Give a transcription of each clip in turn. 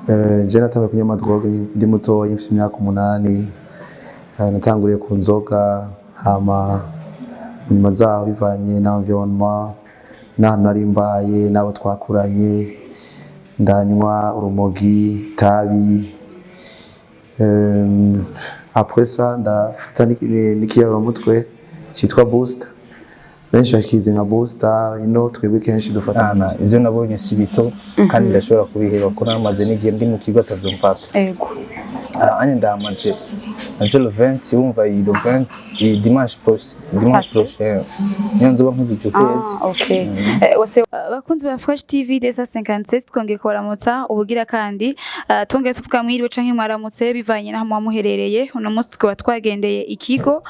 Je natanguye kunywa amadroge ndi mutoyi, mfise imyaka 8. Natanguriye ku nzoga, hama nyuma zaho, bivanye na environnement n'ahantu nari mbaye n'abo twakuranye, ndanywa urumogi, itabi. Après ça ndafata n'ikiyayuramutwe citwa booster, benshi bakizi nka booster. Ino twebwe kenshi dufata. Ana ivyo nabonye si bito, kandi ndashobora kubiheba ko namaze n'igihe ndi mu kigo atavyo mfata. Anye ndamaze naje le 20, wumva iyi le 20, iyi dimanche prochain, dimanche Passé. prochain niyo nzoba nkujije ukwezi. Ah, okay. Wose bakunzi ba Fresh TV desa 57, twongeye kubaramutsa ubugira kandi, twongeye tuvuga mwiriwe canke mwaramutse bivanye n'aho muba muherereye. Uno munsi tukaba twagendeye ikigo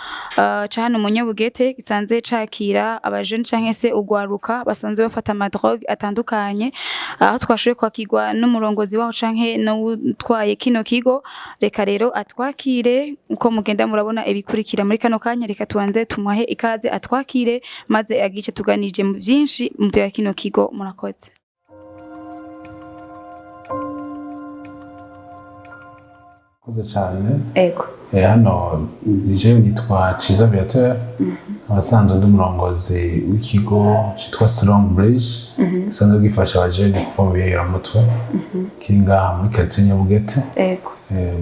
ca hano mu Nyabugete gisanzwe cakira abajene canke se ugwaruka basanzwe bafata amadrogue atandukanye, aho twashoboye kwakirwa n'umurongozi waho canke n'uwutwaye kino kigo. Reka rero atwakire uko mugenda murabona ibikurikira muri kano kanya. Reka tubanze tumuhe ikaze atwakire, maze agice tuganije mu byinshi mu bya kino kigo. Murakoze. Murakoze cyane. Ego. Hano nije nitwa Ciza Viateur, abasanzwe ndi umurongozi w'ikigo cyitwa Strong Bridge, gisanzwe gifasha abajene kuva mu biyayuramutwe, kiri ngaha muri quartier Nyabugete,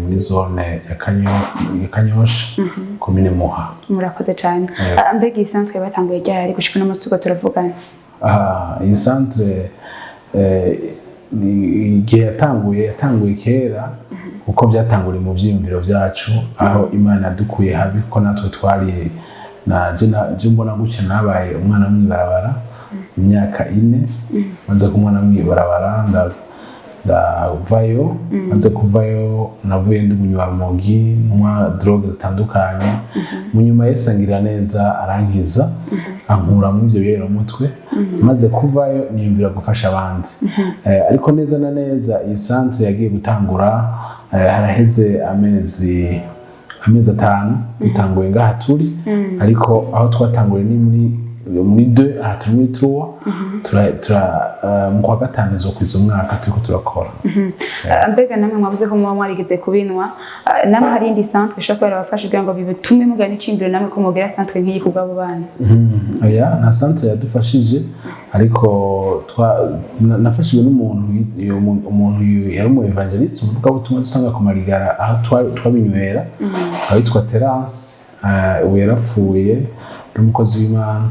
muri zone ya Kanyosha, komine Muha. Murakoze cyane. Yego. Ah, mbega iyi centre batanguye ryari gushika uno munsi tuko turavugana? Aha, iyi centre igihe yatanguye kera, kuko byatanguriye mu vyiyumviro vyacu aho Imana yadukuye habi, ko natwe twari na je mbona gutya nabaye umwana mw'ibarabara imyaka 4. Maze ku mwana mw'ibarabara ndavayo. Maze kuvayo navuye ndi umunywarumogi, nywa drogue zitandukanye. Mu nyuma Yesu angirira neza, arankiza, ankura muri ibyo biyayuramutwe. Maze kuvayo niyumvira gufasha abandi. Ariko neza na neza iyi centre yagiye gutangura, haraheze amezi 5 dutanguye ngaha turi, ariko aho twatanguriye ni muri deux, aha turi muri trois. Mu kwa gatanu izokwiza umwaka turiko turakora. Ah, mbega namwe mwavuze ko muba mwarigeze kubinwa. Ah, namwe hari indi centre ishobora kuba yarabafasha kugira ngo bitume mugana iciyumviro namwe ko mugira centre nk'iyi kubw'abo bana? Oya, nta centre yadufashije, ariko nafashijwe n'umuntu umuntu yari umu evangeliste, umuvugabutumwa dusanga ku marigara aho twabinywera, witwa Terence. Ubu yarapfuye, ari umukozi w'Imana.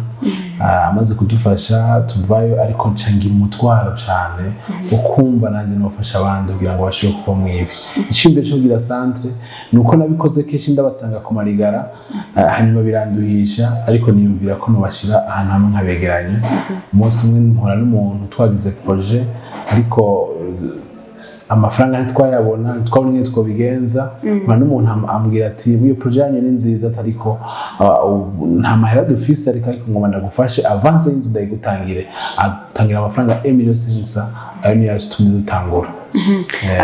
Amaze kudufasha tuvayo, ariko nca ngira umutwaro cane wo kumva nanjye nofasha abandi kugira ngo bashobore kuva mu ibi. Iciyumviro cyo kugira centre ni uko nabikoze kenshi ndabasanga ku marigara, hanyuma biranduhisha, ariko niyumvira ko nobashira ahantu hamwe nkabegeranya. Umunsi umwe mpura n'umuntu twagize projet, ariko amafaranga ntitwayabona, ntitwabona ingene twobigenza. Mpura n'umuntu ambwira ati: "Iyo projet yanyu ni nziza, ariko nta mahera dufise, ariko ngoma ndagufashe, avance y'inzu ndayigutangire." Atangira amafaranga 1,5 million, ayo niyo yatumye dutangura.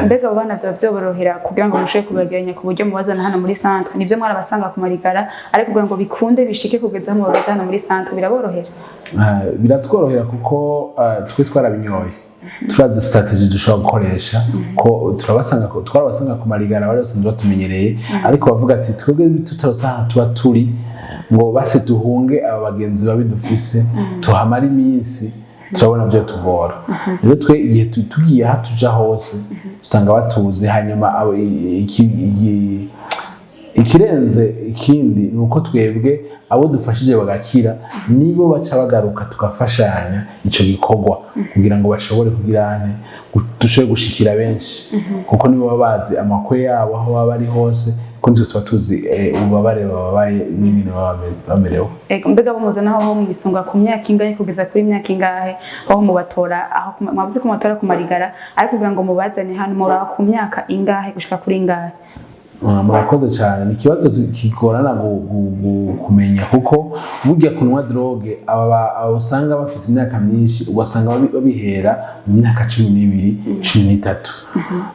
Mbega abo bana byaba byoborohera kugira ngo mushobore kubegeranya ku buryo mubazana hano muri centre? Nivyo mwarabasanga ku marigara, ariko kugira ngo bikunde bishike kugeza aho mubageza hano muri centre, biraborohera? Biratworohera kuko twe twarabinyoye, turazi strategy dushobora gukoresha, ko turabasanga twarabasanga ku marigara, bari basanzwe batumenyereye, ariko bavuga ati: "Twebwe tutarose ahantu tuba turi ngo base duhunge aba bagenzi babi dufise, tuhamara iminsi, turabona byo tugora." Rero twe igihe tugiye aho tuja hose usanga batuzi. Hanyuma ikirenze ikindi ni uko twebwe abo dufashije bagakira nibo baca bagaruka, tugafashanya ico gikorwa kugira ngo bashobore kugira ane dushobore gushikira benshi, kuko nibo baba bazi amakwe yabo aho baba bari hose, ko nitwe tuba tuzi ububabare bababaye n'ingene baba bamerewe. Ego, mbega bamuzana aho mwisunga ku myaka ingahe kugeza kuri myaka ingahe aho mubatora? Aho mwavuze ko mubatora ku marigara, ariko kugira ngo mubazane hano muraba ku myaka ingahe gushika kuri ingahe? Ah, murakoze cyane. Ni ikibazo kigorana kumenya, kuko burya kunywa drogue aba usanga bafite imyaka myinshi, ugasanga babihera mu myaka 12, 13,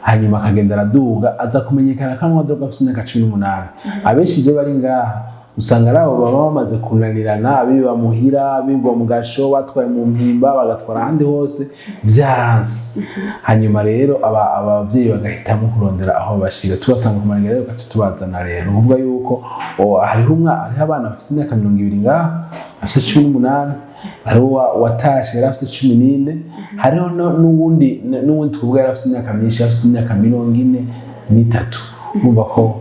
hanyuma akagenda araduga, aza kumenyekana ko anywa drogue afite imyaka 18. Abenshi rero bari ngaha Usanga ari abo baba bamaze kunanirana, abiba muhira, abibwa mu gasho, batwaye mu mpimba, bagatwara ahandi hose vyaranse. Hanyuma rero abavyeyi bagahitamo kurondera aho bashira, tubasanga ku marigara, rero gaca tubazana. Rero ni ukuvuga yuko hariho abana bafise imyaka 20 ngaha, bafise 18, hariho watashe yari afise 14, hariho n'uwundi tuvuga yari afise imyaka myinshi, afise imyaka 43. Urumva ko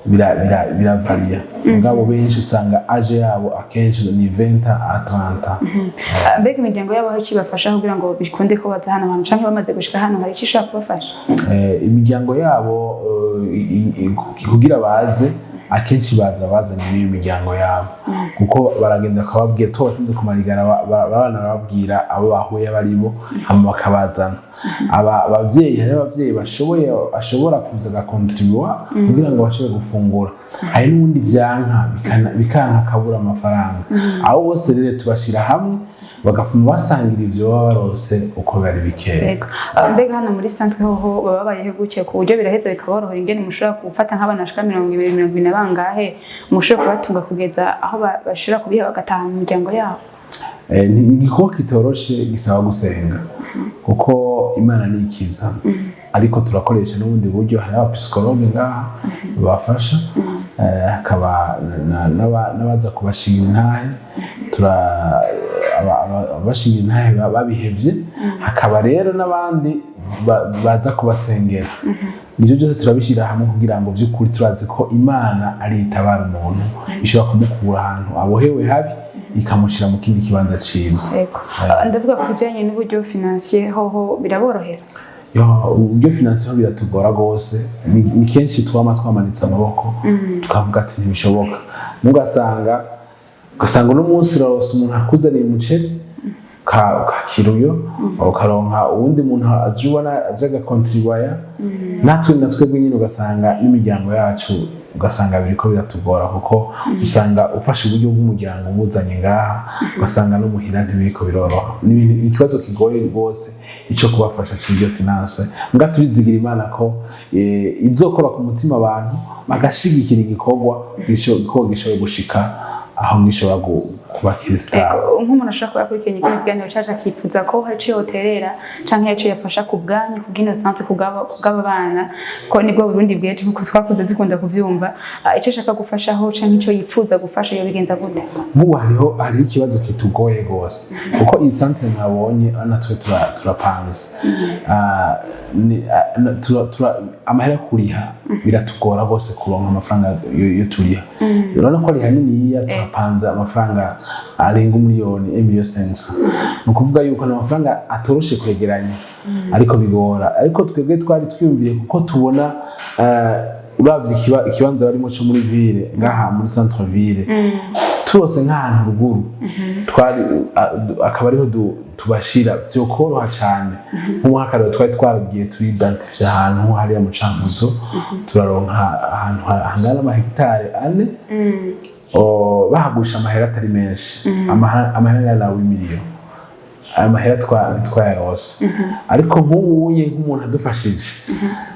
biravariya. Mugabo benshi usanga âge yabo akenshi ni 20 à 30. Mbega imiryango yabo hari icyo ibafasha kugira ngo bikunde ko baza hano hantu, canke bamaze gushika hano hari icyo ishobora kubafasha? Imiryango yabo, kugira baze, akenshi baza bazanye n'iyo miryango yabo, kuko baragenda bakababwira tubasinze ku marigara, abana barababwira abo bahuye baribo, hama bakabazana. Aba abavyeyi, hari abavyeyi bashoboye, ashobora kuza agakontribuwa kugira ngo bashobore gufungura, hari n'ubundi vyanka bikanka akabura amafaranga. Abo bose rero tubashira hamwe, bagafuma basangira ivyo baba barose uko bari bikeya. Yego. Mbega hano muri centre hoho baba babayeho gutya, ku buryo biraheza bikaborohera ingene mushobora gufata nk'abana bashika 20, 20 na bangahe, mushobora kubatunga kugeza aho bashobora kubiha bagataha mu miryango yabo? Ni igikorwa kitoroshe, gisaba gusenga, kuko Imana ni ikiza, ariko turakoresha n'ubundi buryo. Hari aba psychologues ngaha babafasha, hakaba n'abaza kubashinga intahe, abashinga intahe babihevye, hakaba rero n'abandi baza kubasengera. Ibyo byose turabishyira hamwe kugira ngo by'ukuri, turazi ko Imana ari itabara umuntu, ishobora kumukura ahantu abohewe habi, ikamushyira mu kindi kibanza ciza. Yego. Ndavuga ku bijanye n'uburyo financier, hoho biraborohera? Yo, uburyo financier biratugora rwose. Ni kenshi twama twamanitse amaboko, tukavuga ati ntibishoboka. Ugasanga uno munsi urarose umuntu akuzaniye umuceri, ukakira uyo, ukaronka uwundi muntu aje, ubona aje agakontribuya, natwe na twebwe nyine ugasanga n'imiryango yacu, ugasanga biriko biratugora, kuko usanga ufashe uburyo bw'umuryango ubuzanye ngaha, ugasanga no muhira ntibiriko biroroha. Ni ikibazo kigoye rwose ico kubafasha c'ibyo finance. Mbwa turizigira Imana ko izokora ku mutima abantu bagashigikira igikorwa, ko gishoboye gushika aho gishobora kuba kirisitari. Ego, nk'umuntu ashobora kuba yakurikiranye kino kiganiro cacu akifuza ko hari ico yoterera canke hari ico yafasha ku bwanyu, ku bw'ino centre, ku bw'aba bana, ko nibwo Burundi bw'ejo nkuko twakuze dukunda kuvyumva. Ico ashaka gufashaho canke ico yipfuza gufasha yobigenza gute? Nk'ubu hariho ikibazo kitugoye rwose, kuko iyi centre mwabonye natwe turapanze. Amahera yo kuriha biratugora rwose kuronka amafaranga yo turiha. Urabona ko ari haniniya, turapanze amafaranga arenga umiliyoni, 1,5 million. Ni ukuvuga yuko ni amafaranga atoroshe kwegeranya, ariko bigora. Ariko twebwe twari twiyumviye, kuko tubona uravye ikibanza barimo co muri ville, ngaha muri centre ville, turose nk'ahantu ruguru twari akaba ariho tubashira, vyokoroha cane. Nk'umwaka twari twaragiye turidentifya ahantu hariya mu Cankuzo, turaronka ahantu hangana n'amahegitari 4, bahagurisha amahera atari menshi, amahera angana na w'imiliyoni. Ayo mahera ntitwayarose, ariko nk'ubuye nk'umuntu adufashije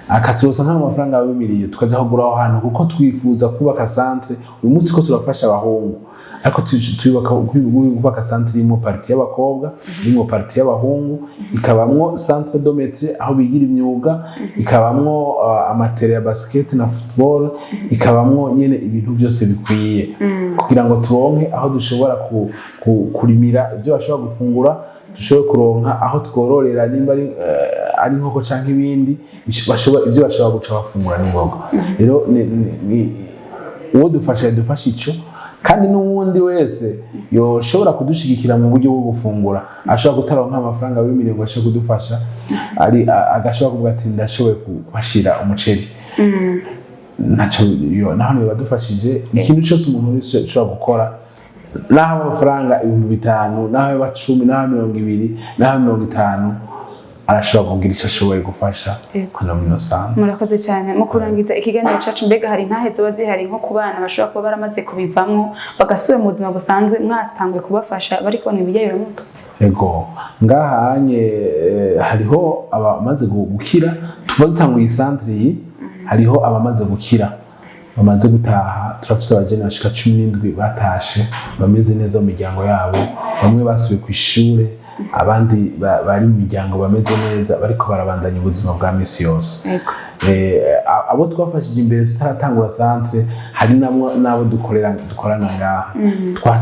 akaturosa nk'amafaranga w'imiliyo, tukaja kugura aho hantu, kuko twifuza kubaka centre. Uyu munsi ko turafasha abahungu, ariko tuyubaka kubaka centre irimo partie y'abakobwa, irimo partie y'abahungu, ikabamwo centre de métier aho bigira imyuga, ikabamwo ama terrains ya basket na football, ikabamwo nyene ibintu byose bikwiye, kugira ngo turonke aho dushobora kurimira ibyo bashobora gufungura, dushobore kuronka aho twororera nimba ari inkoko canke ibindi ibyo bashobora guca bafungura n'ingoga. Rero ni uwo dufasha yadufasha ico, kandi n'uwundi wese yoshobora kudushigikira mu buryo bwo gufungura, ashobora kutaronka amafaranga w'imiliyoni ngo ashobore kudufasha, ari agashobora kuvuga ati ndashoboye kuhashira umuceri, ntaco naho bibadufashije. Ikintu cyose umuntu wese ashobora gukora, naho amafaranga 5000, naho aba 10, naho 20, naho 50, arashobora kugira icyo ashoboye gufasha hano muri rusange. Murakoze cyane. Mu kurangiza ikiganiro cacu, mbega hari intahe zoba zihari nko ku bana bashobora kuba baramaze kubivamwo bagasubira mu buzima busanzwe, mwatanguye kubafasha bari kubona ibiyayuramutwe? Ego, ngaha anye hariho abamaze gukira. Tuva dutanguye iyi centre iyi, hariho abamaze gukira. Bamaze gutaha, turafise abajene bashika 17 batashe bameze neza mu miryango yabo. Bamwe basubiye ku ishure, abandi bari mu miryango bameze neza, bariko barabandanya ubuzima bwa misi yose. Abo twafashije imbere tutaratangura centre, hari n'abo dukorera, dukorana ngaha.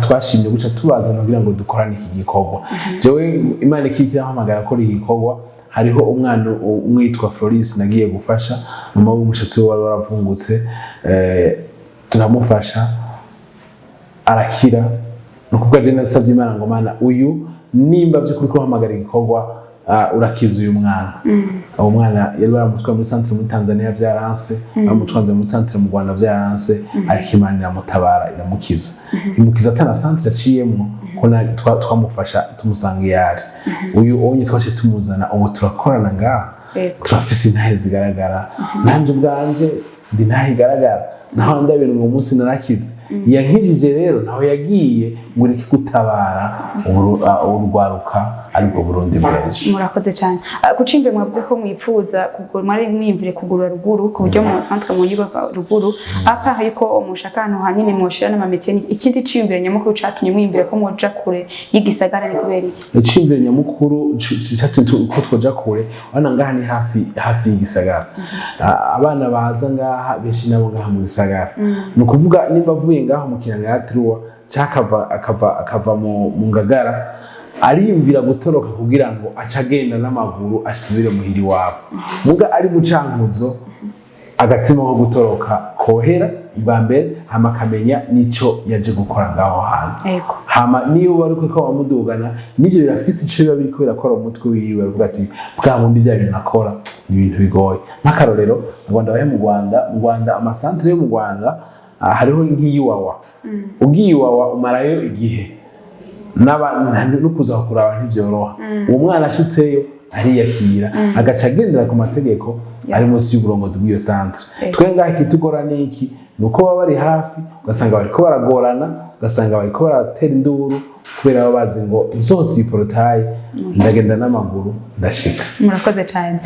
Twashimye guca tubazana kugira ngo dukorane iki gikorwa. Jewe Imana ikiri irampamagara ko iki gikorwa, hariho umwana umwe yitwa Floris nagiye gufasha. Mama w'umushatsi we wari waravungutse, turamufasha arakira. Ni ukuvuga je nasabye Imana ngo: "Mana, uyu nimba by'ukuri ko uhamagara igikorwa, urakiza uyu mwana." Uwo mwana yari baramutwaye muri centre muri Tanzania vyaranse, baramutwaye muri centre mu Rwanda vyaranse, ariko Imana iramutabara, iramukiza, imukiza atana centre aciyemwo, ko twamufasha tumusanga iyo ari. Uyu onye twaje tumuzana, ubu turakorana ngaha. Turafise intahe zigaragara. Nanje ubwanje ndi ntahe igaragara, naho ndabintu ngo umunsi narakize. Yankijije rero naho yagiye ngo reke gutabara urwaruka, aribwo Burundi bw'ejo. Murakoze cyane. Kucimve mwavuze ko mwipfuza kugura, mwari mwiyumvire kugura ruguru, ku buryo mu centre mu ruguru apa yuko mushaka ahantu hanini mwoshira n'ama métiers. Ikindi ciyumvire nyamukuru catumye mwiyumvira ko mwoja kure y'igisagara ni kubera iki? Iciyumviro nyamukuru catumye ko twoja kure, urabona ngaha ni hafi hafi y'igisagara. Abana baza ngaha benshi nabo ngaha mu gisagara, ni ukuvuga nimba avuye ngaho mu Kinanira ya Truwa, cyangwa akava mu Ngagara, ariyumvira gutoroka kugira ngo ace agenda n'amaguru asubire muhira iwabo. Muga ari mu Cankuzo, agatima ko gutoroka kohera ubwa mbere, hama akamenya n'ico yaje gukora ngaho hantu. Hama niyo bari ko bamudugana, n'ivyo birafise ico biba biriko birakora mu mutwe wiwe, avuga ati: "Bwa bundi bya bintu nakora ni ibintu bigoye." Nk'akarorero, mu Rwanda, bahe mu Rwanda, ama centres yo mu Rwanda, hariho nk'iyiwawa. Ugiye Iwawa umarayo igihe, no kuza kuraba ntivyoroha. Uwo mwana ashitseyo ariyakira, agaca agendera ku mategeko ari munsi y'uburongozi bw'iyo centre. Twe ngaha ikitugora ni iki? Ni uko baba bari hafi, ugasanga bariko baragorana, ugasanga bariko baratera induru, kubera baba bazi ngo nsohotse iyi portail ndagenda n'amaguru ndashika. Murakoze cyane.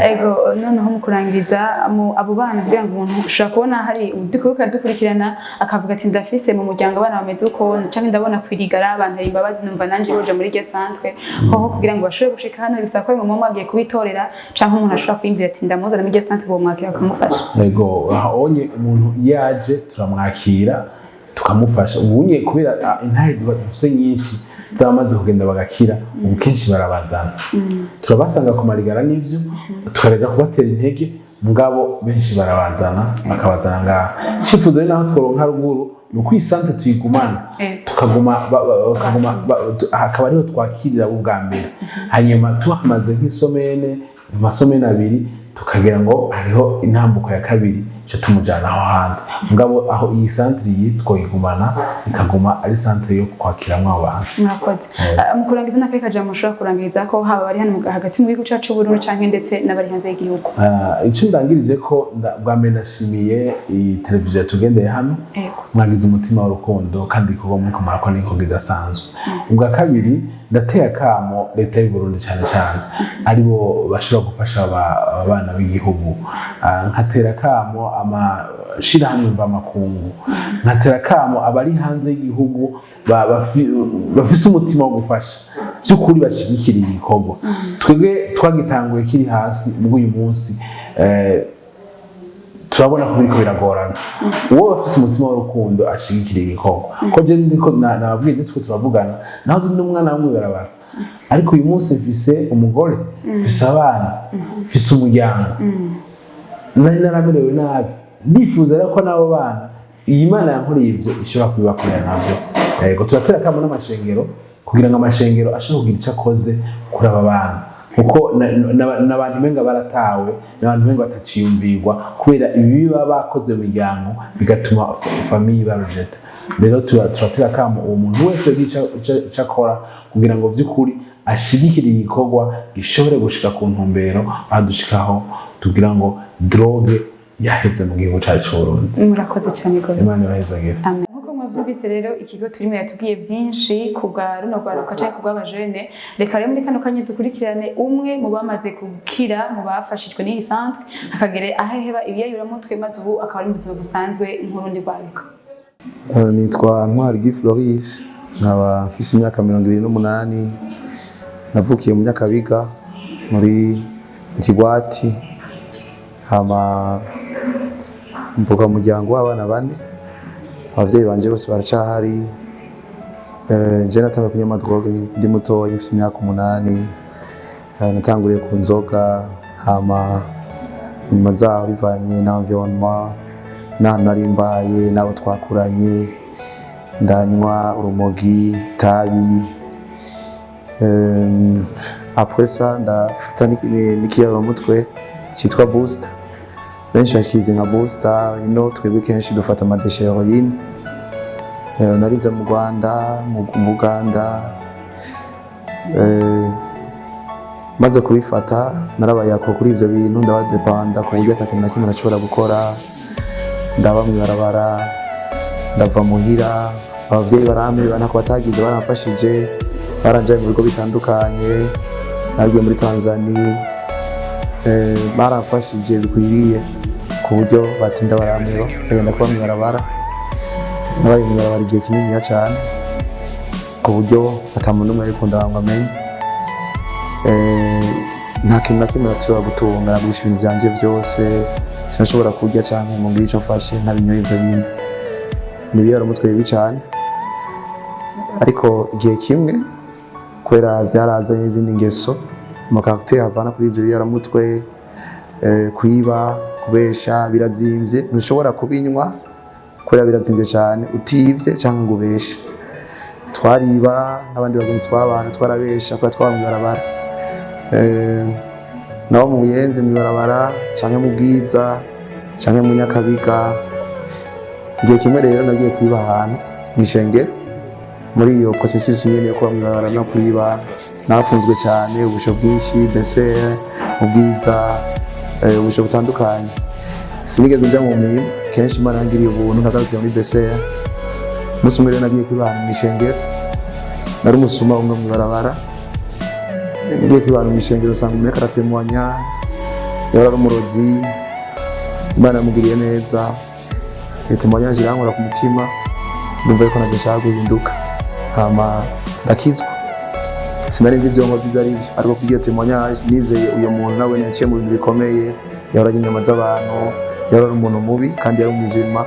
Ego, noneho mu kurangiriza, abo bana, kugira ngo umuntu ushobora kubona hari udukuruka dukurikirana akavuga ati: "Ndafise mu muryango abana bameze uko, canke ndabona kwirigara bantera imbabazi, numva nanje boja muri iryo centre." Hoho kugira ngo bashobore gushika hano bisaba ko mama agiye kubitorera, canke umuntu ashobora kwiyumvira ati: "Ndamuzana muri iryo centre", bomwakira bakamufasha? Ego, aho onye umuntu iyo aje turamwakira, tukamufasha. Ubunye kubera intahe dufise nyinshi z'abamaze kugenda bagakira, ubu kenshi barabazana, turabasanga ku marigara n'ivyo, tukareka kubatera intege. Mugabo benshi barabazana, bakabazana ngaha. Icyifuzo rero naho tworonka ruguru, ni uko iyi centre tuyigumana, tukaguma bakaguma hakaba ariho twakirira bo bwa mbere, hanyuma tuhamaze nk'i semaine, ama semaines 2, tukagira ngo hariho intambuko ya kabiri, cyo tumujyana aho handi. Mugabo aho iyi centre iyi twoyigumana, ikaguma ari centre yo kwakiramwo abantu. Murakoze. Mu kurangiza, n'akahe kajambo mushobora kurangiriza ko, haba bari hano hagati mu gihugu cyacu c'Uburundi canke ndetse n'abari hanze y'igihugu? Icyo ndangirije ko, bwa mbere ndashimiye iyi televiziyo yatugendeye hano. Mwagize umutima w'urukundo, kandi igikorwa muriko murakora ni igikorwa kidasanzwe. Ubwa kabiri, ndateye akamo leta y'u Burundi, cyane cyane aribo bashobora gufasha aba bana b'igihugu. Nkatera akamo amashirahamwe mvamakungu, nkatera akamo abari hanze y'igihugu bafise umutima wo gufasha, by'ukuri bashyigikira igikorwa. Twebwe twagitanguye kiri hasi, muri uyu munsi turabona ko biriko biragorana. Uwo bafise umutima w'urukundo ashigikira igikorwa, ko je ndiko nababwiye ibyo turiko turavugana, naho ndi umwana wo mw'ibarabara, ariko uyu munsi mfise umugore, mfise abana, mfise umuryango. Nari naramerewe nabi, ndifuza rero ko n'abo bana iyi Mana yankoreye ivyo ishobora kubibakorera navyo. Yego, turatera akamo n'amashengero, kugira ngo amashengero ashobore kugira icyo akoze kuri aba bana, kuko n'abantu umenga baratawe, n'abantu umenga bataciyumvirwa, kubera ibibi baba bakoze mu miryango, bigatuma famille barujeta. Rero turatera akamo uwo muntu wese agira ico akora kugira ngo vy'ukuri ashigikire igikorwa gishobore gushika ku ntumbero badushikaho, tugira ngo drogue yaheze mu gihugu cacu c'Uburundi. Murakoze cyane rwose. Imana ibahezagire. Amen. Nk'uko mwavyumvise. Muvyumvise rero, ikigo turimo yatubwiye byinshi ku bwa runo rwaruka canke ku bw'abajene. Reka rero muri kano kanya dukurikirane umwe mu bamaze gukira, mu bafashijwe n'iyi centre, akagere aheheba ibiyayuramutwe, maze ubu akaba ari mu buzima busanzwe nk'urundi rwaruka. Nitwa Ntwari Guy Floris, nkaba mfise imyaka 28. Navukiye mu Nyakabiga muri mu Kigwati, hama mvuka mu muryango w'abana bane. Abavyeyi banje bose baracahari. Je natanguye kunywa ama drogues ndi mutoyi, mfise imyaka 8. Natanguriye ku nzoga, hama nyuma zaho, bivanye na environnement n'ahantu nari mbaye n'abo twakuranye, ndanywa urumogi, itabi. Après ça ndafata n'ikiyayuramutwe citwa booster, benshi bakizi nka booster. Ino twebwe kenshi dufata ama déchets, héroïne. Narize mu Rwanda, mu Buganda. Maze kubifata narabaye ako kuri ivyo bintu, ndabadepanda ku buryo ata kintu na kimwe nashobora gukora. Ndaba mw'ibarabara, ndava muhira, abavyeyi barampeba, ntako batagize, baramfashije, baranjaye mu bigo bitandukanye. Nagiye muri Tanzania, baramfashije bikwiriye ku buryo batinda barampeba, ndagenda kuba mw'ibarabara. Nabaye mw'ibarabara igihe kininiya cane ku buryo ata muntu n'umwe ariko ndaba ngo amenye. Nta kintu na kimwe nashobora gutunga, nagurisha ibintu vyanje vyose, sinashobora kurya canke ngo ngire ico mfashe ntabinyoye ivyo bintu. Ni ibiyayuramutwe bibi cane, ariko igihe kimwe kubera vyarazanye izindi ngeso, ama caractères avana kuri ivyo biyayuramutwe, kwiba, kubesha, birazimvye. Ntushobora kubinywa kubera birazimvye cane utivye canke ngo ubeshe. Twariba n'abandi bagenzi twabana, twarabesha kubera twaba mw'ibarabara. Nabo mu Buyenzi mw'ibarabara canke mu Bwiza canke mu Nyakabiga. Igihe kimwe rero nagiye kwiba ahantu mw'ishengero. Muri iyo processus nyene yo kuba mw'ibarabara no kwiba, nafunzwe cyane ubusho bwinshi, mbese mu Bwiza, ubusho butandukanye. Sinigeze nja mu mirimo kenshi. Imana yangiriye ubuntu, ntagarukira muri BCR. Umunsi umwe rero nagiye kwiba ahantu mw'ishengero, nari umusuma umwe mw'ibarabara. Ngiye kwiba ahantu mw'ishengero usanga umuntu ariko aratemwanya, yahora ari umurozi, Imana yamugiriye neza. Iyo témoignage irankora ku mutima, ndumva yuko nanjye nshaka guhinduka, hama ndakizwa. Sinari nzi ibyo nkoze ibyo ari byo, ariko kubw'iyo témoignage nizeye uyo muntu. Nawe yaciye mu bintu bikomeye, yahora arya inyama z'abantu, yahora ari umuntu mubi kandi yari umuzima.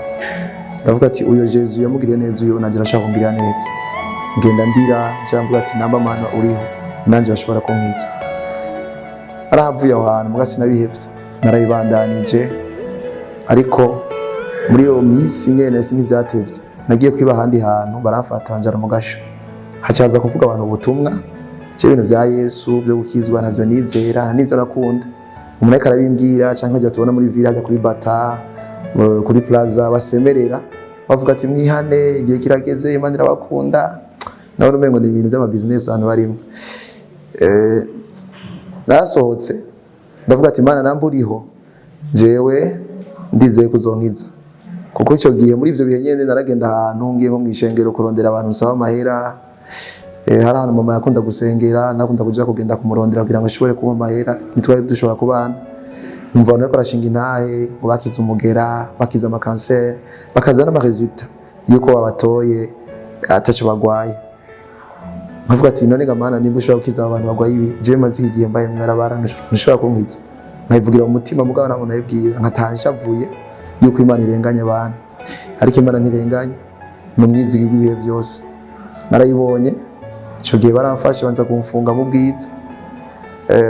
Ndavuga ati: "Uyo Jesu yamugiriye neza uyo, nanjye arashaka kungirira neza." Ngenda ndira, nshaka mvuga ati: "Namba Mana uriho, nanjye bashobora kunkiza." Arahavuye aho hantu, muga sinabihevye, narabibandanije. Ariko muri iyo minsi nyene ntivyatevye, nagiye kwiba ahandi hantu, baramfata, banjana mu gasho. Hacaza kuvuga abantu ubutumwa. Je ibintu vya Yesu byo gukizwa ntavyo nizera, nta n'ivyo nakunda. Umuntu ariko arabimbwira canke nkajya tubona muri ville hajya kuri Bata, kuri Plaza, basemerera bavuga ati: "Mwihane, igihe kirageze, Imana irabakunda." Nabona umengo ni ibintu by'ama business abantu barimo. Narasohotse ndavuga ati: "Imana, namba uriho, jewe ndizeye kuzonkiza." Kuko icyo gihe, muri ivyo bihe nyene, naragenda ahantu ngiye nko mw'ishengero kurondera abantu nsaba amahera. Hari ahantu mama yakunda gusengera, nakunda kuja kugenda kumurondera kugira ngo ashobore kumpa amahera. Ntitwari dushobora kubana. Numva abantu bariko barashinga intahe ngo bakize umugera, bakize amakanseri, bakaza n'ama résultats yuko babatoye ataco bagwaye. Nkavuga ati: "None ga Mana, nimba ushobora gukiza aba bantu bagwaye ibi, jewe maze iki gihe mbaye mw'ibarabara, ntushobora kunkiza?" Nkabivugira mu mutima, mugabo ntabwo nabibwira. Nkataha nshavuye yuko Imana irenganya abantu, ariko Imana ntirenganya, ni umwizigi w'ibihe byose, narayibonye. Ico gihe baramfashe, banza kumfunga mu Bwiza.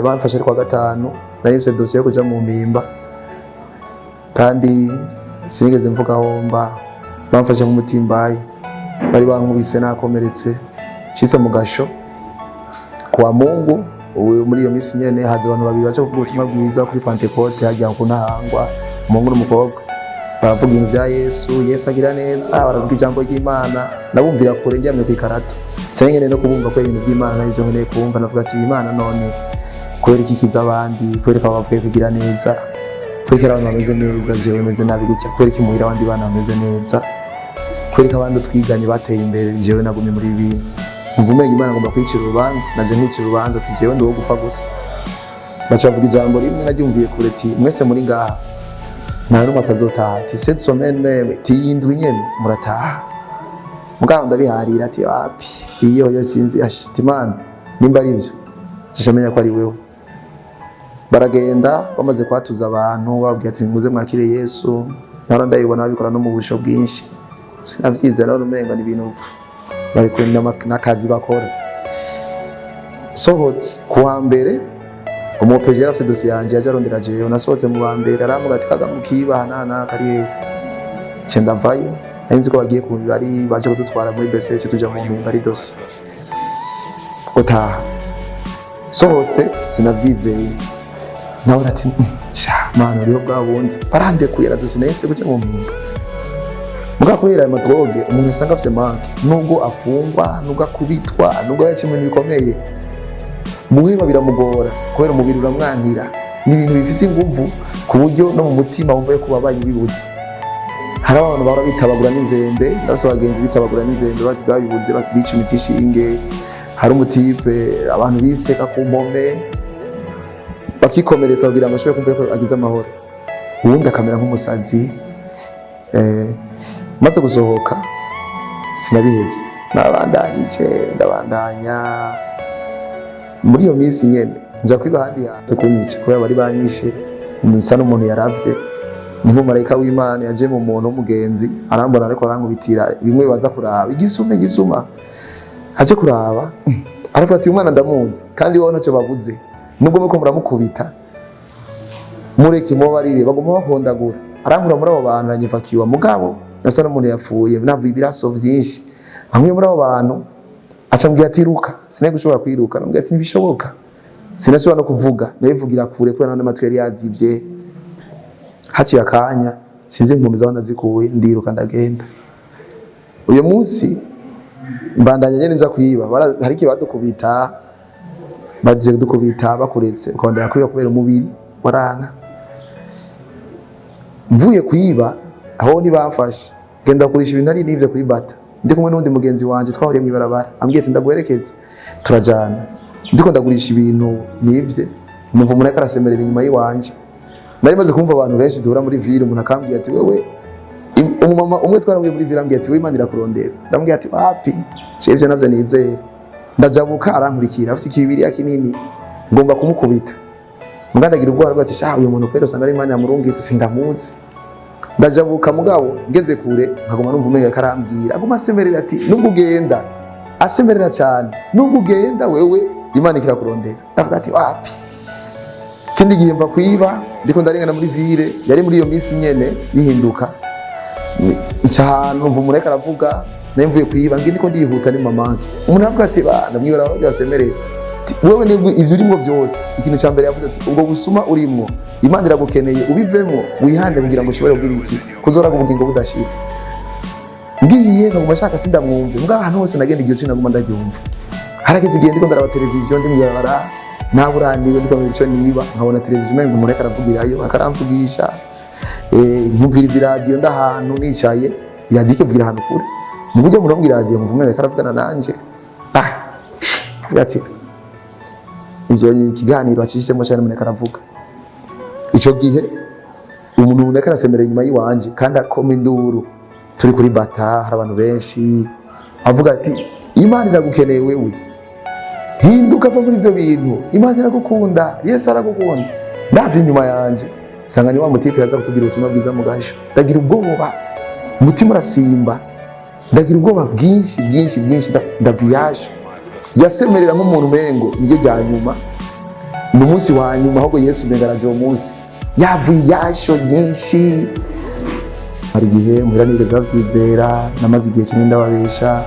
Bamfashe ari kwa gatanu, nari mfise dosiye yo kuja mu Mpimba kandi sinigeze mvuga aho mba. Bamfashe nk'umutimbayi, bari bankubise nakomeretse. Nshitse mu gasho kuwa Mungu, ubu muri iyo minsi nyene haza abantu babiri baje kuvuga ubutumwa bwiza kuri Pentecôte hajya ku Ntahangwa, umuhungu n'umukobwa. Baravuga ibintu bya Yesu, Yesu agira neza, baravuga ijambo ry'Imana. Nabumvira kure ndyamye ku ikarato, sinkeneye no kubumva ko ibintu by'Imana nabyo nkeneye kumva. Navuga ati: "Imana none kubera iki ikiza abandi? Kubera ko bavuye kugira neza? Kubera ko abantu bameze neza, jewe meze nabi gutya? Kubera iki muhira abandi bana bameze neza?" Kwereka abandi twiganye bateye imbere, jewe nagumye muri ibi bintu. Umva umenga Imana ngomba kwicira urubanza, naje nkicira urubanza ati jewe ndi uwo gupfa gusa. Baca bavuga ijambo rimwe naryumviye kure, ati mwese muri ngaha nta n'umwe atazotaha, ati cette semaine même, ati iyi ndwi nyene murataha. Mugabo ndabiharira ati wapi, iyo yo sinzi, ati Imana nimba ari ivyo shishamenya ko ari wewe. Baragenda bamaze kwatuza abantu, bababwira ati muze mwakire Yesu. Nahora ndabibona babikora no mu busho bwinshi, sinavyizera, none umenga ni ibintu bari n'akazi bakora. Sohotse kuwa mbere, umupeje yari afite dosiye yanje, yaje arondera jewe. Nasohotse mu ba mbere, arambwira ati kaga mukiba nana kari hehe? Nce ndavayo, nari nzi ko bagiye ku bari baje kudutwara muri BCC, tuja mu Mpimba, ari dosiye gutaha. Sohotse sinavyizeye, nawe ati sha Mana uriho bwa bundi, barandekuye la dosiye nahise kuja mu Mpimba. Mugabo kubera ayo ma drogues, umuntu asanga afise manque, nubwo afungwa, nubwo akubitwa, nubwo yaca ibintu bikomeye, guheba biramugora kubera umubiri uramwankira. Ni ibintu bifise inguvu ku buryo no mu mutima wumva yuko ubabaye ubibuze. Hari abantu bahora bitabagura n'inzembe, ndabase abagenzi bitabagura n'inzembe bazi babibuze, bica imiti ishinge. Hari umu type abantu biseka ku mpome, bakikomeretsa kugira ngo ashobore kumva ko agize amahoro, ubundi akamera nk'umusazi. Maze gusohoka sinabihevye, nabandanije, ndabandanya. Muri iyo minsi nyene nja kwiba ahandi hantu kunyica, kubera bari banyishe nsa n'umuntu yaravye. Ni nk'umumarayika w'Imana yaje mu muntu w'umugenzi, arambona ariko arankubitira bimwe baza kuraba igisuma, igisuma aje kuraba, aravuga ati uyu mwana ndamuzi, kandi wowe ntacyo babuze, nubwo muriko muramukubita, mureke mubabarire, baguma bahondagura. Arankura muri abo bantu, aranyivakiwa, mugabo nasa n'umuntu yapfuye, navuye ibiraso vyinshi. Amwe muri abo bantu aca ambwira ati ruka. Sinari gushobora kwiruka, namubwira ati ntibishoboka. Sinashobora no kuvuga, nabivugira kure kubera n'amatwi yari yazivye. Haciye akanya, sinzi inkomezi aho nazikuye, ndiruka ndagenda. Uyu munsi mbandanya nyene nja kwiba. Hari igihe badukubita, baje kudukubita, bakuretse ukabandanya kwiba kubera umubiri waranka. Mvuye kwiba aho ntibamfashe, genda kugurisha ibintu nari nivye kuri Bata, ndi kumwe n'undi mugenzi wanje twahuriye mw'ibarabara, ambwiye ati ndaguherekeze, turajana. Ndiko ndagurisha ibintu nivye, numva umuntu ariko arasemerera inyuma y'iwanje. Nari maze kumva abantu benshi duhura muri ville, umuntu akambwira ati wewe, umumama umwe twarahuye muri ville ambwiye ati we Imana irakurondera. Ndamubwira ati wapi, jewe ivyo navyo nizeye. Ndajabuka, arankurikira afise ikibiriya kinini, ngomba kumukubita, mugandagira ubwoba, aravuga ati sha uyu muntu kwera usanga ari Imana yamurungitse, sindamuzi. Ndajabuka, mugabo ngeze kure nkaguma numva umenga karambwira, aguma asemerera ati nubwo ugenda, asemerera cyane, nubwo ugenda wewe Imana ikirakurondera. Ndavuga ati wapi. Ikindi gihe mva kwiba, ndiko ndarengana muri ville, yari muri iyo minsi nyene yihinduka. Nca ahantu numva umuntu ariko aravuga. Nari mvuye kwiba, ngi ndiko ndihuta, ni mamanke. Umuntu aravuga ati bana mwibara basemerera, ati, wewe nibwo ivyo urimo byose. Ikintu cya mbere yavuze ati ubwo busuma urimwo Imana iragukeneye, ubivemo, wihane kugira ngo ushobore kugira iki, kuzoraga ubugingo budashira. Ngiye nkaguma nshaka sindamwumve, mbwa ahantu hose nagenda iryo jwi naguma ndaryumva. Harageze igihe ndiko ndaraba televiziyo ndi mw'ibarabara, naburaniwe, ndiko ngira ico niba, nkabona televiziyo umenga umuntu ariko aravugirayo, akaramvugisha. Nkumviriza iradiyo ndahantu nicaye, iradiyo ikivugira ahantu kure, mu buryo murongo iradiyo nkumva umenga ariko aravugana nanje. Ah, avuga ati ivyo ikiganiro acishijemo cyane, umuntu ariko aravuga. Ico gihe umuntu ariko arasemerera inyuma y'iwanje kandi akoma induru, turi kuri Bata, hari abantu benshi, avuga ati Imana iragukeneye wewe, hinduka, va muri ivyo bintu, Imana iragukunda, Yesu aragukunda. Ndavye inyuma yanje nsanga ni wa mu type yaza kutubwira ubutumwa bwiza mu gasho. Ndagira ubwoba, umutima urasimba, ndagira ubwoba bwinshi bwinshi bwinshi, ndaviyasho. Yasemerera nk'umuntu umengo niryo rya nyuma, ni umunsi wa nyuma, ahubwo Yesu umenga araje uwo munsi, yavuye iyasho nyinshi. Hari igihe muhira nigeze bavyizera, namaze igihe kinini ndababesha,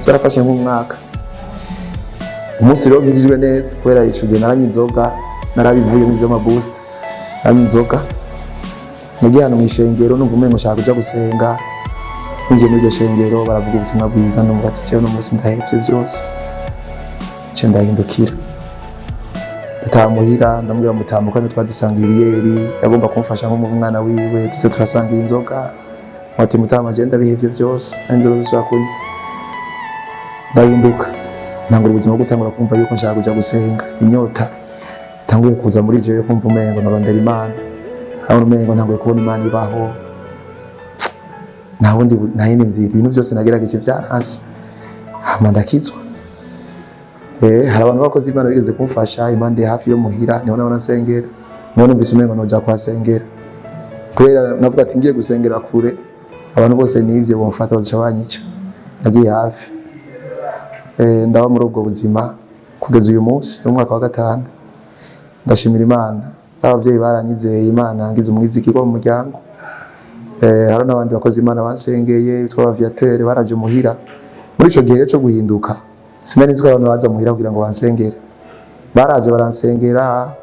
byarafashe nk'umwaka. Umunsi rero nkirijwe neza, kubera ico gihe naranywa inzoga, narabivuye mu vy'ama booster, naranywa inzoga. Nagiye ahantu mw'ishengero, numva umengo nshaka kuja gusenga. Ninjiye muri iryo shengero, baravuga ubutumwa bwiza, numva ati jewe uno munsi ndahevye vyose. Nce ndahindukira, ndataha muhira, ndamubwira mutambuka twadusanga ibiyeri, yagomba kumfasha nk'umwana wiwe, tuze turasangira inzoga. Ati mutama, je ndabihevye byose, kandi nzosubira kunywa. Ndahinduka, ntangura ubuzima bwo gutangura kumva yuko nshaka kuja gusenga. Inyota tanguye kuza muri jewe, kumva umengo norondera Imana, abona umengo ntanguye kubona Imana ibaho. Nta wundi, nta yindi nzira, ibintu byose nagerageje byaranse, hama ndakizwa. Hari abantu bakoze Imana bigeze kumfasha impande hafi yo muhira, niho nabona nsengera, niho numvise umengo noja kuhasengera, kubera navuga ati ngiye gusengera kure abantu bose nivye bomfata bazoca banyica. Nagiye hafi. Ndaba muri ubwo buzima kugeza uyu munsi, mu mwaka wa gatanu. Ndashimira Imana, abavyeyi baranyizeye, Imana ngize umwizigirwa mu muryango. Hari n'abandi bakozi Imana bansengeye bitwa abaviateur, baraje muhira muri ico gihe cyo guhinduka. Sinari nzi ko abantu baza muhira kugira ngo bansengere. Baraje baransengera,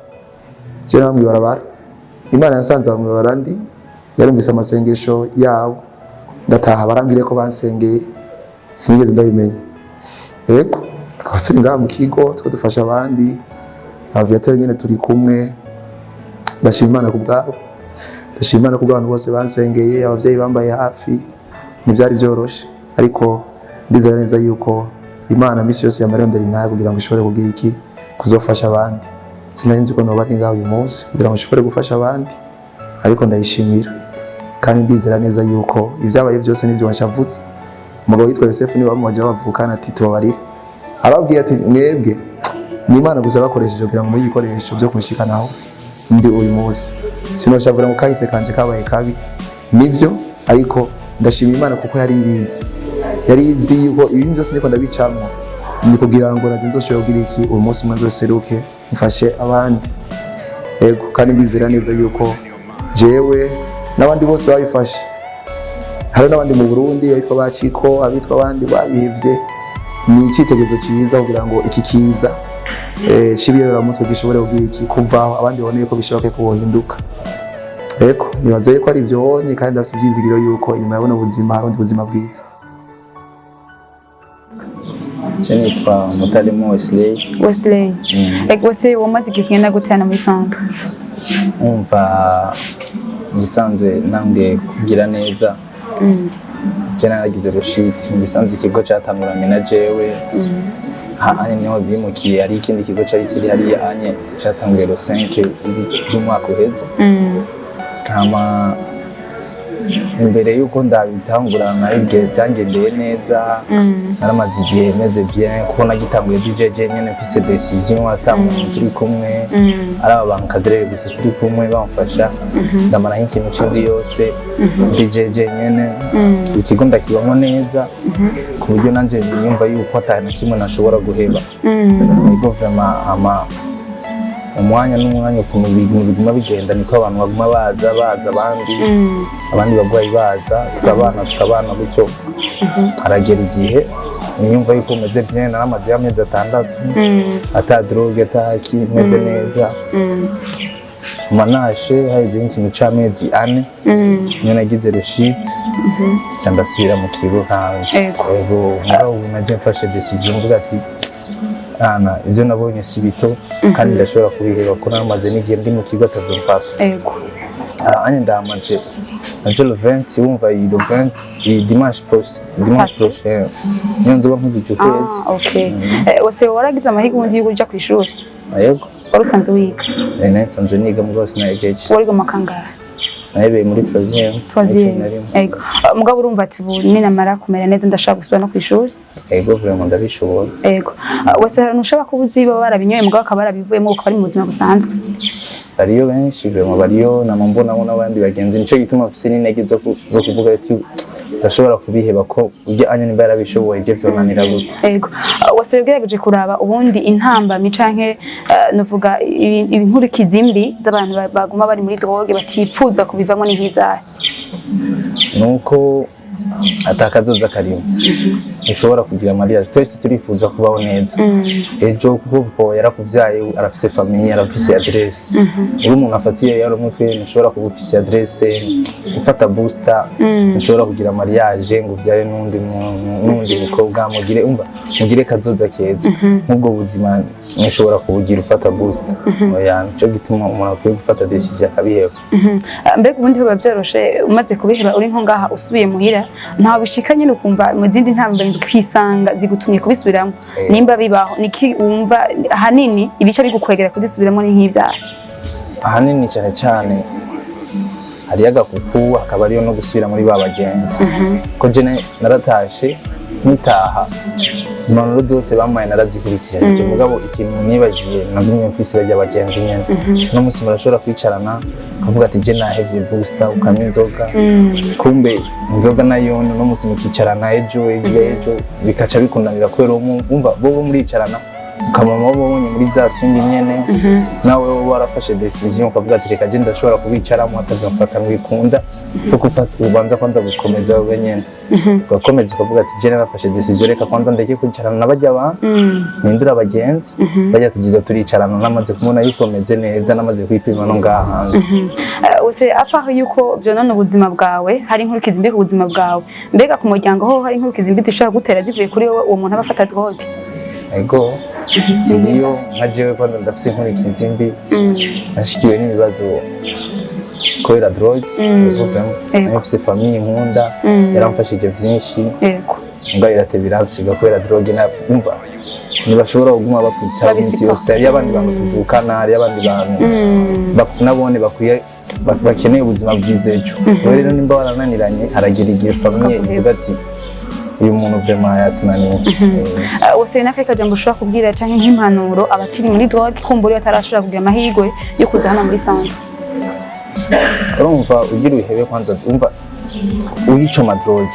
je namwe mw'ibarabara. Imana yansanze aho mw'ibarabara, ndi yarumvise amasengesho yabo. Ndataha, barambwire ko bansengeye, sinigeze ndabimenya. Yego, tukaba turi ngaha mu kigo two dufasha abandi abaviateur nyene turi kumwe. Ndashima Imana ku bwabo, ndashima Imana ku bw'abantu bose bansengeye, abavyeyi bambaye hafi. Ntibyari byoroshe, ariko ndizera neza yuko Imana misi yose yamarondera intahe kugira ngo ishobore kugira iki, kuzofasha abandi. Sinari nzi ko noba ndi ngaha uyu munsi kugira ngo nshobore gufasha abandi, ariko ndayishimira kandi ndizera neza yuko ibyabaye byose nibyo wanshavutse. Umugabo witwa Yosefu niwe bamubaje bavukana ati tubabarire, arababwiye ati mwebwe ni Imana gusa bakoresheje kugira ngo muri ibikoresho byo kunshikanaho ndi uyu munsi. Sinoshavura ngo kahise kanje kabaye kabi, nibyo, ariko ndashima Imana kuko yari ibizi, yari izi yuko ibintu byose ndiko ndabicamwo ni kugira ngo naje nzoshobore kugira iki, uyu munsi umwe nzoseruke mfashe abandi. Yego, kandi ndizera neza yuko jewe n'abandi bose babifashe, hari n'abandi mu Burundi abitwa baciko, abitwa abandi babihevye, ni icyitegererezo cyiza kugira ngo iki kiza c'ibiyoberamutwe gishobore kugira iki, kuvaho, abandi babone yuko bishoboka ko bohinduka. Yego, nibaza yuko ari ivyo wonye, kandi ndafite ivyizigiro yuko inyuma ya buno buzima hari ubundi buzima bwiza. Je nitwa Mutarimo Wesley. Wesley. Like Wesley, wamaze igihe kingana gute hano muri centre? Umva, mu bisanzwe ntangiye kugira neza, je naragize rechute. Mu bisanzwe ikigo catanguranye na jewe anye niho bimukiye, hari ikindi kigo cari kiri hariya anye catanguye le 5 by'umwaka uheze. Hama imbere yuko ndabitangura naribwiye byangendeye neza. Naramaze igihe meze bien kuko nagitanguye DJ nyene mfise décision, ata muntu turi kumwe, ari aba ba encadreur gusa turi kumwe bamfasha. Ndamara nk'ikintu c'indwi yose DJ nyene. Ikigo ndakibamo neza ku buryo nanje niyumva yuko ata na kimwe nashobora guheba. Ego, vraiment. Ama umwanya n'umwanya ukuntu ibintu biguma bigenda, niko abantu baguma baza, baza abandi, abandi bagwayi baza, tukabana, tukabana gutyo. Haragera igihe niyumva yuko meze bien. Naramaze amezi 6 ata drogue, ataki, meze neza. Manashe haheze nk'ikintu c'amezi 4, niyo nagize rechute, nca ndasubira mu kigo hanze. Ego. Ego, mugabo ubu naje mfashe décision, mvuga ati ana ivyo nabonye si bito kandi ndashobora kubiheba, kuko naramaze n'igihe ndi mu kigo atavyo mfata. Anye ndamaze naje le 20, wumva iyi le 20, iyi dimanche prochain, dimanche Passé. prochain niyo nzoba nkujije ukwezi. Ah, okay. Wese waragize amahirwe ubundi yuko uja kw'ishuri? Yego. Wari usanzwe wiga? Nari nsanzwe niga, mugabo sinahejeje. Wariga mu kangahe? Nahereye muri troisième. Troisième. 11. Ego. Ah, mugabo urumva ati ubu ninamara kumera neza ndashaka gusubira no kw'ishuri? Ego, vraiment ndabishobora. Ego. Ah, wese hari ushobora kuba uzi baba barabinyoye mugabo bakaba barabivuyemo, bakaba bari mu buzima busanzwe? Bariyo benshi vraiment, bariyo. Nama mbonamo n'abandi bagenzi, nico gituma mfise n'intege zo kuvuga ati ndashobora kubiheba, ko urya anya nimba yarabishoboye, je vyonanira gute? Ego. Ah, wese ugerageje kuraba ubundi intambamyi canke nuvuga inkurikizi mbi z'abantu baguma bari muri drogue batipfuza kubivamo ni nk'izahe? Nuko atakazoza karimo, ntushobora kugira mariage. Twese turifuza kubaho neza ejo, kuko papa yarakuvyaye, arafise famille, arafise adresse. Uri umuntu afatiye yari umutwe, ntushobora kuba ufise adresse ufata booster, ntushobora kugira mariage ngo uvyare n'undi muntu, n'undi mukobwa, mugire umva mugire kazoza keza nk'ubwo buzima. Ntushobora kuwugira ufata booster. Oya, nico gituma umuntu akwiye gufata décision akabiheba. Mbega ubundi biba byoroshe umaze kubiheba, uri nko ngaha usubiye muhira, ntawe bishika nyine ukumva mu zindi ntambwe ukisanga zigutumye kubisubiramo? Nimba bibaho, niki wumva ahanini ibice bigukwegera kuzisubiramo ni nk'ibyaha? Ahanini cyane cyane hariyo agakuku, hakaba hariyo no gusubira muri ba bagenzi, ko je naratashe, nitaha impanuro zose bampaye narazikurikiranye. Mugabo ikintu nibagiye, nagumye mfise barya bagenzi nyene. Uno munsi murashobora kwicarana ukavuga ati: "Je nahevye booster," ukanywa inzoga, kumbe inzoga nayo uno munsi mukicarana, ejo ejo ejo bikaca bikunanira, kubera uwo wumva bo muricarana, ukaba wabonye muri za swingi nyene. Nawe wowe warafashe décision ukavuga ati: "Reka je ndashobora kubicaramo atazomfata ngikunda," fuko ubanza kwanza gukomeza wewe nyene, ugakomeza ukavuga ati: "Je narafashe décision, reka kwanza ndeke kwicarana na barya bantu, mpindure abagenzi bajya, tuzoza turicarana namaze kubona yuko meze neza, namaze kwipima no ngaha hanze." Use à part yuko vyonona ubuzima bwawe, hari inkurikizi mbi ku buzima bwawe, mbega ku muryango ho hari inkurikizi mbi zishobora gutera zivuye kuri wowe, uwo muntu aba afata drogue? Ego, ziriyo. Nka jewe kwanza ndafise inkurikizi mbi, nashikiwe n'ibibazo kubera drogue. Ego, vraiment. Nari mfise famille nkunda, yaramfashije vyinshi, mbwa irateba iransiga kubera drogue. Na umva ntibashobora kuguma bakwitaho iminsi yose. Hariyo abandi bantu tuvukana, hariyo abandi bantu nabone bakwiye bakeneye ubuzima bwiza ejo. Rero rero nimba warananiranye, haragira igihe famille ivuga ati: "Uyu muntu vraiment yatunaniye." Use n'akahe kajambo ushobora kubwira canke nk'impanuro abakiri muri drogue, kumbura iyo atarashobora kugira amahirwe yo kuza hano muri centre? Urumva, ugira uhebe kwanza, umva, uyicoma drogue,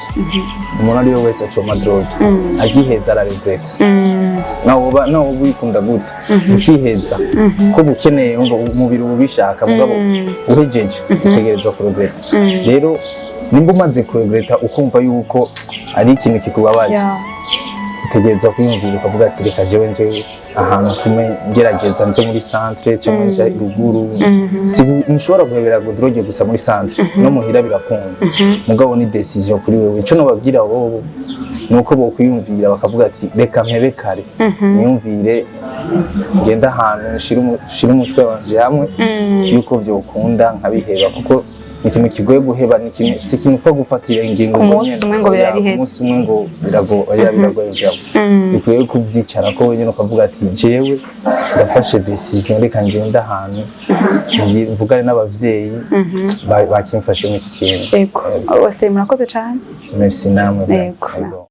umuntu ari we wese acoma drogue agiheza araregreta. Nawe uba uyikunda gute ukiheza, ko ukeneye, umva umubiri uba ubishaka, mugabo uhejeje utegerezwa kuregreta. Rero nimba umaze kuregreta, ukumva yuko ari ikintu kikubabaje, utegerezwa kwiyumvira ukavuga ati: "Reka jewe nje ahantu mfume ngerageza, nje muri centre cyangwa nje ruguru." Si ntushobora guhebera drogue gusa muri centre, no muhira birakunda, mugabo ni décision kuri wewe. Ico nobabwira wowe nuko bokwiyumvira bakavuga ati: "Reka mpebe kare, niyumvire ngende ahantu nshire umutwe wanje hamwe yuko vyokunda nkabiheba," kuko ni ikintu kigoye guheba, ni ikintu, si ikintu upfa gufatira ingingo Ku ngo munsi nyene, umwe ngo oya, birabiheze. ku munsi umwe ngo oya, biragoye vyabo. Bikwiye kubyicara ko wenyine ukavuga ati: "Jewe ndafashe décision, reka ngende ahantu mvugane n'abavyeyi bakimfashe muri iki kintu." Yego. Bose murakoze cane. Merci namwe. Yego. Yego.